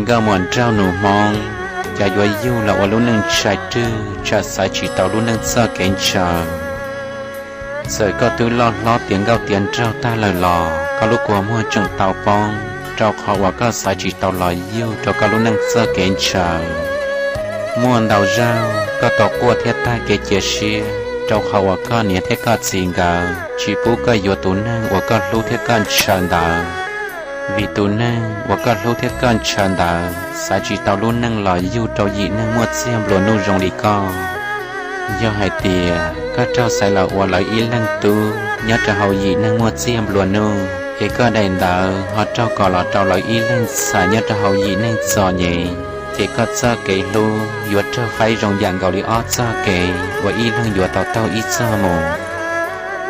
Nkauj muam nraug nus Hmoob, cas yuav yug los ua lub neej ntshai rwg, tsam xaiv tsis tau lub neej txoj kev ntshaw. Txawm koj twb loj hlob tiav nkauj tiav nraug tag lawm los koj lub kua muag tseem tau poob, rau qhov uas koj xaiv tsis tau los yug rau koj lub neej txoj kev ntshaw. Muaj ntau zaug koj tau quaj thiab tag kev cia siab, rau qhov uas koj niam thiab koj txiv nkawd tsis pub koj yuav tus neeg uas koj hlub thiab koj ntshaw ntawd. Vim tus neeg uas koj hlub thiab koj ntshaw ntawd xaiv tsis tau lub neej los yug rau yim neeg muaj txiag nplua nuj zoo li koj. Yog hais tias koj raug xaiv los ua lawv ib leeg tub nyob rau hauv yim neeg muaj txiag nplua nuj, es koj daim ntawv ho raug kos los rau lawv ib leeg ntxhais nyob rau hauv yim neeg txom nyem, ces koj txoj kev hlub yuav raug faib zoo yam nkaus li ob txoj kev uas ib leeg yuav tau taug ib txoj mus.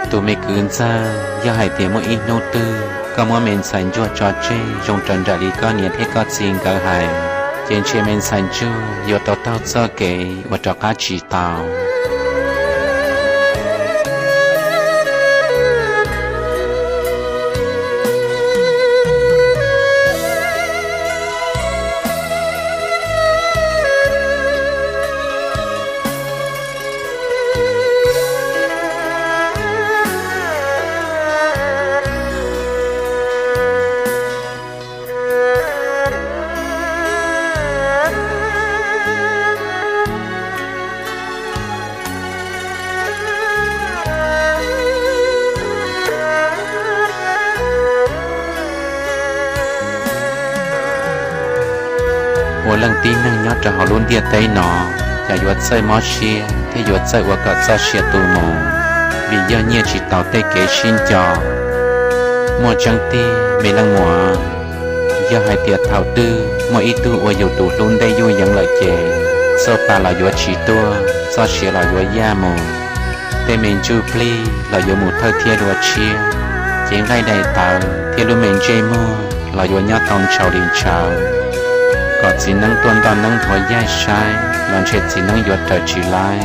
Tus me kwv ntxawg, yog hais tias muaj ib hnub twg koj muab me ntxhais ntsuag tso tseg zoo raws nraim li koj niam thiab koj txiv nkawd hais, ces ntshe me ntxhais ntsuag yuav tau taug txoj kev uas rov qab tsis tau. Ua leej tib neeg nyob rau hauv lub ntiaj teb no, cas yuav txawj mob siab thiab yuav txawj ua kom txoj sia tu mus, vim yog nyiaj tsis taus tej kev sib nco. Muaj tseeb tiag me leej muam, yog hais tias thaum twg muaj ib tug ua yus tus hlub ntej yuj yeev lawm ces txoj pa los yuav tsis tuaj, txoj sia los yuav yaj mus, tej me ntsuj plig los yuav mus thawj thiab dua tshiab, cev nqaij daim tawv thiab lub me ntsej muag los yuav nyob tau ntshaus li ntshaus. Kom txiv neeb tuaj ntoj neeb nthuav yaig saib los ntshe txiv neeb yuav raws tsis laib.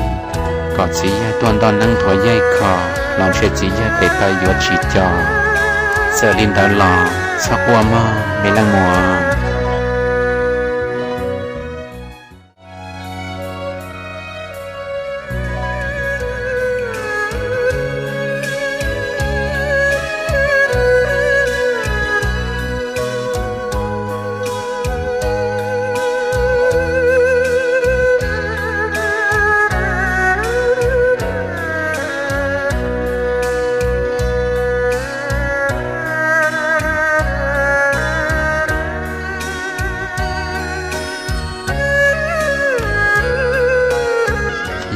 Kom txiv yawg tuaj ntoj neeb nthuav yaig kho los ntshe txiv yawg tes taw yuav tsis co. Txawm li ntawd los txhob quaj mog me leej muam.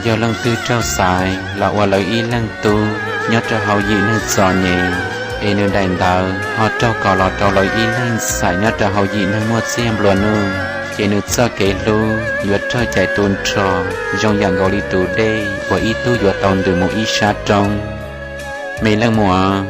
Yog leej twg raug xaiv los ua lawv ib leeg tub nyob rau hauv yim neeg txom nyem, es nws daim ntawv ho raug kos los rau lawv ib leeg ntxhais nyob rau hauv yim neeg muaj txiag nplua nuj, ces nws txoj kev hlub yuav raug cais tu nrho zoo yam nkaus li tus dej uas ib tug yuav tau ntws mus ib sab roob. Me leej muam,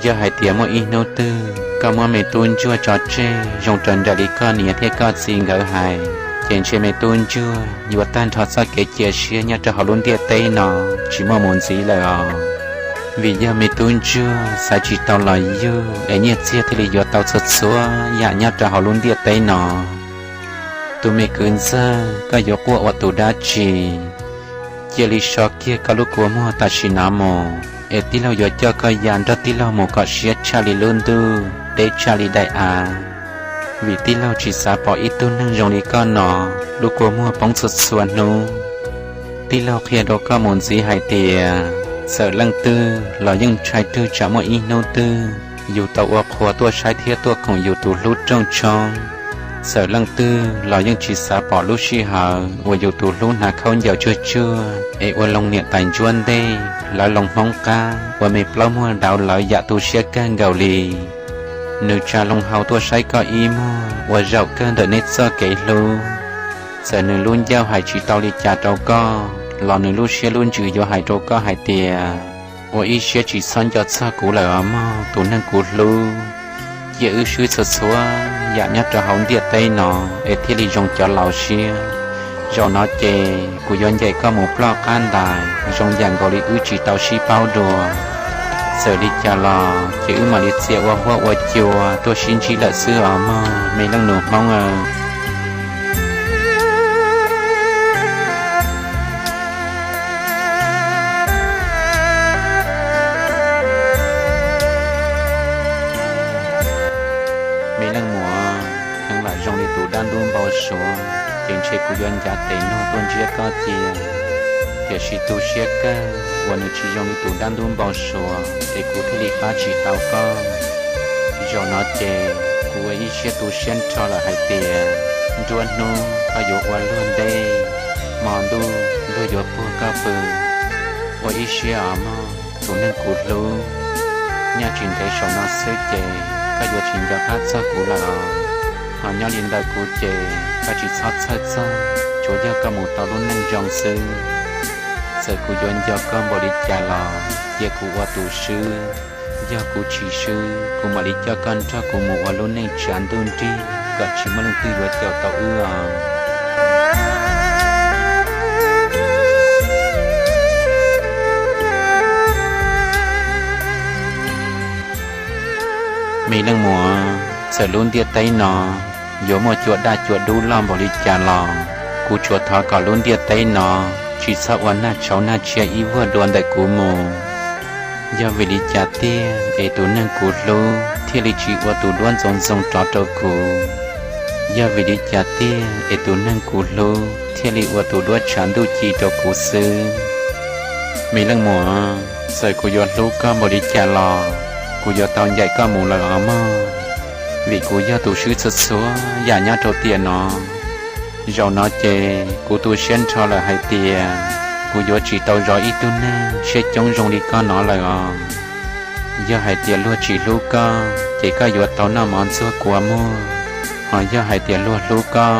yog hais tias muaj ib hnub twg koj muab me tub ntsuag tso tseg zoo raws nraim li koj niam thiab koj txiv nkawd hais, ces ntshe me tub ntsuag yuav tag nrho txoj kev cia siab nyob rau hauv lub ntiaj teb no tsis muaj mus ntxiv lawm os. Vim yog me tub ntsuag xaiv tsis tau los yug es nyiaj txiag thiaj li yuav tau txhua txhua yam nyob rau hauv lub ntiaj teb no. Tus me kwv ntxawg, koj yuav quaj ua tus dab tsi? Cia li so kiag koj lub kua muag tam sim no mus, es tij laug yuav coj koj ya nrog tij laug mus kom siab tshaj li lub ntuj, deb tshaj li daim av. Vim tij laug tsis xav pom ib tug neeg zoo li koj no lub kua muag poob txhua txhua hnub. Tij laug qhia rau koj mus ntxiv hais tias, txawm leej twg los yeej ntshai rwg tsam muaj ib hnub twg yus tau ua qhua tuaj saib thiab tuaj koom yus tus hlub rooj tshoob. Txawm leej twg los yeej tsis xav pom lub sij hawm uas yus tus hlub hnav khaub ncaws tsuag tsuag es ua loo niam tais ntsuab ntej, lawv loo hmoob qab ua me plaub muag dauv lawv yam tu siab kawg nkaus li. Nws tsa loo hau tuaj saib koj ib muag ua zaum kawg ntawm neb txoj kev hlub. Txawm nws lub ncauj hais tsis tau li cas rau koj los nws lub siab lub ntsws yuav hais rau koj hais tias, ua ib siab tsis txhob nco txog kuv lawm os mog tus neeg kuv hlub. Cia wb swb txhua txhua yam nyob rau hauv ntiaj teb no es thiaj li zoo cov laus siab. Zaum no ces kuv yuav ncaim koj mus ploj qab ntais zoo yam nkaus li wb tsis tau sib paub dua. Txawm li cas los ces wb mam li txia ua huab ua cua tuaj sib ntsib lawm xwb os mog me leej nus hmoob aw. suav, ces ntshe kuv yuav ncav tes nug tuaj ntsiab koj cia. Tiam sis tu siab kawg uas nws tsis zoo li tus dab ntub npau suav es kuv thiaj li pab tsis tau koj. Zaum no ces kuv ua ib siab tu siab nrho lawm hais tias nruab hnub koj yuav ua luag ntej, hmo ntuj luag yuav puag koj pw. Ua ib siab os mog tus neeg kuv hlub, nyob tsis ntev saum no xwb ces koj yuav tsis nco qab txog kuv lawm os. Ho nyob li ntawm kuv ces koj tsis txhob txhawj txog, tsuav yog koj mus tau lub neej zoo xwb. Txawm kuv yuav nco koj npaum li cas los cia kuv ua tus swb. Yog kuv tsis swb, kuv mam li coj koj nrog kuv mus ua lub neej tsav ntuj nrig kom tsis muaj leej twg yuav caum tau wb os. Me leej muam, txawm lub ntiaj teb no yuav muaj cua daj cua dub loj npaum li cas los kuv tsuas thov kom lub ntiaj teb no tsis txhob ua nag tshauv nag tshiab ib vuag dua ntawm kuv mus. Yog vim li cas tiag es tus neeg kuv hlub thiaj li tsis ua tus duab ntxoov ntxoo rov rau kuv? Yog vim li cas tiag es tus neeg kuv hlub thiaj li ua tus duab tshav ntuj ci rau kuv xwb? Me leej muam, txawm kuv yuav hlub koj npaum li cas los kuv yuav tau ncaim koj mus lawm os mog, vim kuv yog tus swb txhua txhua yam nyob rau tiam no. Zaum no ces kuv tu siab nrho lawm hais tias kuv yuav tsis tau zov ib tug neeg siab coob zoo li koj no lawm os. Yog hais tias luag tsis hlub koj ces koj yuav tau noj mov ntxuag kua muag, ho yog hais tias luag hlub koj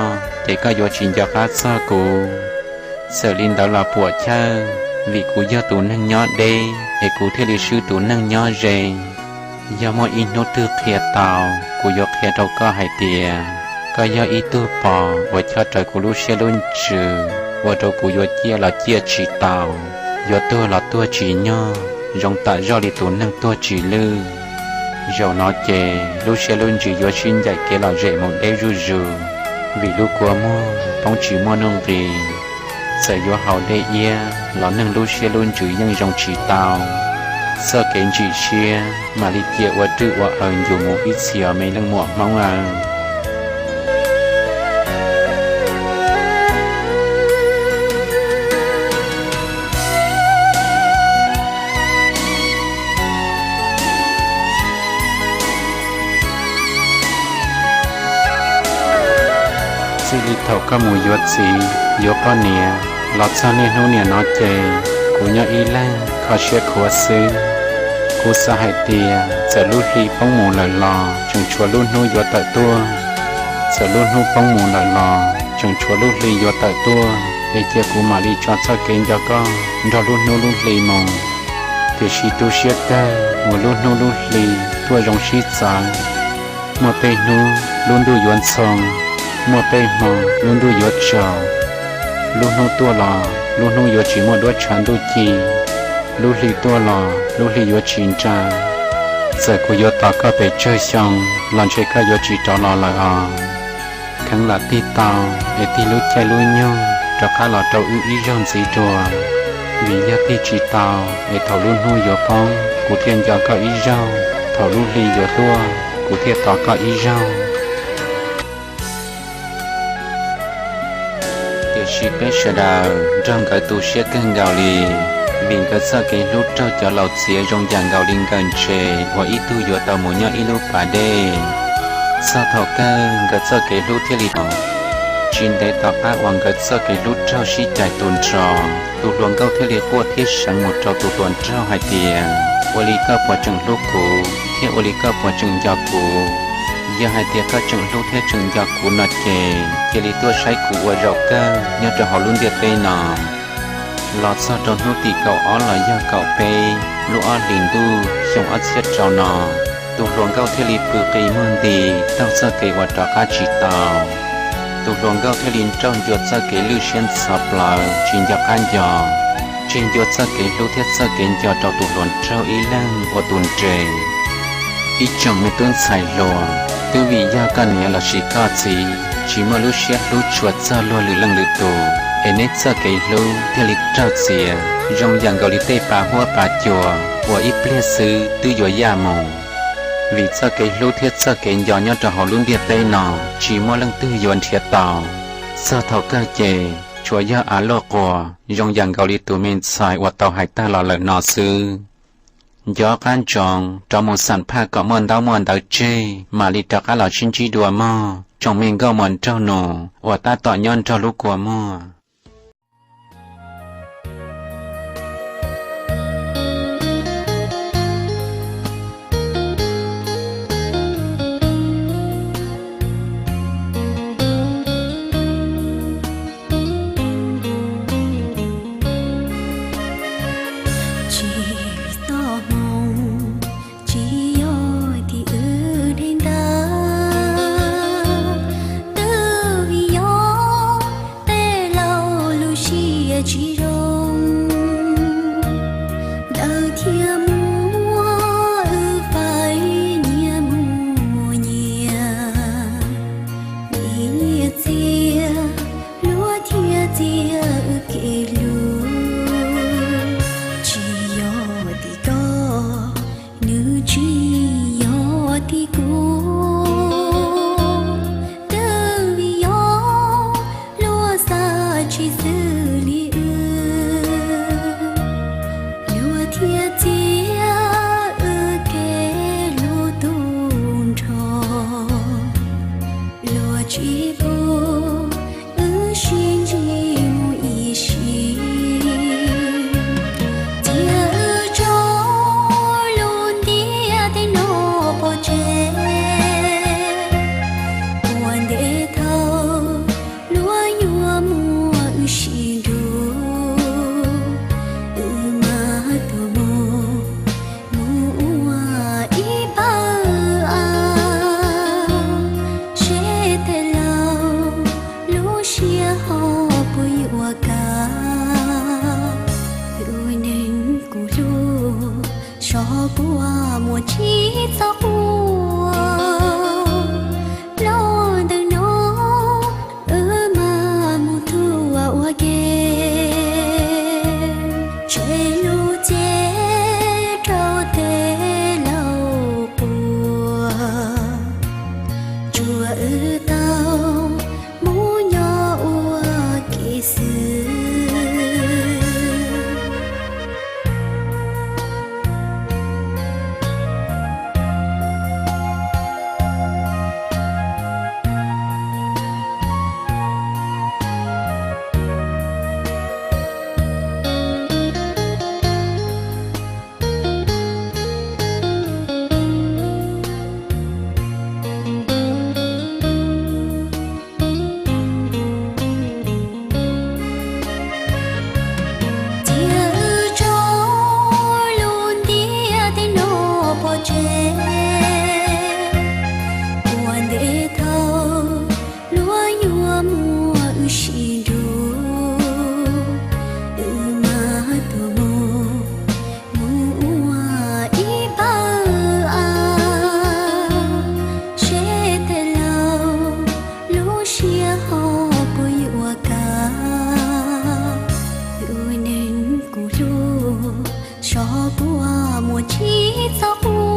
ces koj yuav tsis nco qab txog kuv. Txawm li ntawd los puam chawj, vim kuv yog tus neeg nyob deb es kuv thiaj li swb tus neeg nyob ze. Yog muaj ib hnub twg qhia tau, kuv yuav qhia rau koj hais tias koj yog ib tug pos uas chob rawv kuv lub siab lub ntsws, ua rau kuv yuav ciaj los ciaj tsis tau, yuav tuag los tuag tsis nyog, zoo tam zoj li tus neeg tuag tsis lwj. Zaum no ces lub siab lub ntsws yuav sib ncaim kev lom zem mus deb zuj zus, vim lub kua muag poob tsis muaj nuj nqis. Txawm yuav haus dej iab los neeg lub siab lub ntsws yeej zoo tsis tau. Txoj kev ntsim siab mam li cia ua rwj ua aws ncus mus ib txhis os me leej muam Hmoob aw. Txij li thaum koj mus yuav txiv yuav poj niam los txog niaj hnub niam no ces kuv nyob ib leeg kho siab khuav xwb. Kuv xav hais tias txawm lub hli poob mus lawm los tseem tshuav lub hnub yuav tawm tuaj, txawm lub hnub poob mus lawm los tseem tshuav lub hli yuav tawm tuaj, es cia kuv mam li tso txoj kev nco koj nrog lub hnub lub hli mus. Tiam sis tu siab kawg uas lub hnub lub hli tuaj zoo sib txawv. Muaj tej hnub lub ntuj yuav ntxhoo, muaj tej hmo lub ntuj yuav tsaus. Lub hnub tuaj los lub hnub yuav tsis muaj duab tshav ntuj ci, lub hli tuaj los lub hli yuav tsis nra. Txawm kuv yuav tos koj pes tsawg xyoo los ntshe koj yuav tsis rov los lawm os. Kheev lam tig tau es tig lub caij lub nyoog rov qab los rau wb ib zaug ntxiv dua, vim yog tig tsis tau es thaum lub hnub yuav poob kuv thiaj nco koj ib zaug, thaum lub hli yuav tuaj kuv thiaj tos koj ib zaug. Tiam sis peb sawv daws nrog nkawd tu siab kawg nkaus li, vim nkawd txoj kev hlub raug cov laus txiav zoo yam nkaus li nkawm ntses uas ib tug yuav tau mus nyob ib lub pas dej. Txog thaum kawg nkawd txoj kev hlub thiaj li tsis ntev tom qab uas nkawd txoj kev hlub raug sib cais tu nrho, tus hluas nkauj thiaj li quaj thiab seev mus rau tus hluas nraug hais tias, ua li koj puas tseem hlub kuv, thiab ua li koj puas tseem nco kuv? Yog hais tias koj tseem hlub thiab tseem nco kuv no ces cia li tuaj saib kuv ua zaum kawg nyob rau hauv lub ntiaj teb no. Los txog rau hnub tim kaum ob los yog kaum peb lub ob hlis ntuj xyoo ob txhiab rau no, tus hluas nkauj thiaj li pw qi muag nti taug txoj kev uas rov qab tsis tau. Tus hluas nkauj thiaj li nrauj ncua txoj kev lwj siab ntxhov plawv tsis nco qab nco, tseg ncua txoj kev hlub thiab txoj kev nco rau tus hluas nraug ib leeg ua tus nres. Ib tsoom me tub ntxhais hluas, twb vim yog koj niam lossis koj txiv tsis muaj lub siab hlub tshua txog luag lwm leej lwm tus, es neb txoj kev hlub thiaj li raug txiav zoo yam nkaus li tej pa huab pa cua uas ib pliag xwb twb yuav yaj mus. Vim txoj kev hlub thiab txoj kev nco nyob rau hauv lub ntiaj teb no tsis muaj leej twg yuav nrhiav tau. Txog thaum kawg ces tsuas yog av luaj quas zoo yam nkaus li tus me ntxhais uas tau hais tag los lawm no xwb. Nco qab ntsoov rov mus xam phaj kom muaj ntaub muaj ntawv tseg mam li rov qab los sib ntsib dua mog tsoom me nkauj muam nraug nus uas tab tom nyob nrog lub kua muag. Tsis txhob hmoov, tsis yog tim wb dheev ntawd, twb vim yog tej laus lub siab tsis zoo. Ntawd thiaj muab wb faib nyias mus nyias, nyias txiav luag thiab txiav wb kev hlub. Tsis yog tim koj, nws tsis yog tim kuv, twb vim yog luag xav tsis xws li wb, luag thiaj txiav wb kev hlub tu nrho. Luag tsis pub wb sib ntsib mus ib sim, cia wb tso lub ntiaj teb no pov tseg. Ua ntej thaum luag yuav muab wb sib nrug, wb mam tuaj mus, mus ua ib pawg av, seb tej laus lub siab ho puas yuav kam. Tus neeg kuv hlub, so kua muag tsis txhob quaj. Los ntawm no wb mam mus tuaj ua ke, tseg lub cev rau tej laus quas, tsuas wb tau mus nyob ua ke xwb. Cia wb tso lub ntiaj teb no pov tseg. Ua ntej thaum luag yuav muab wb sib nrug, wb mam tuaj mus, mus ua ib pawg av, seb tej laus lub siab ho puas yuav kam. Tus neeg kuv hlub, so kua muag tsis txhob quaj.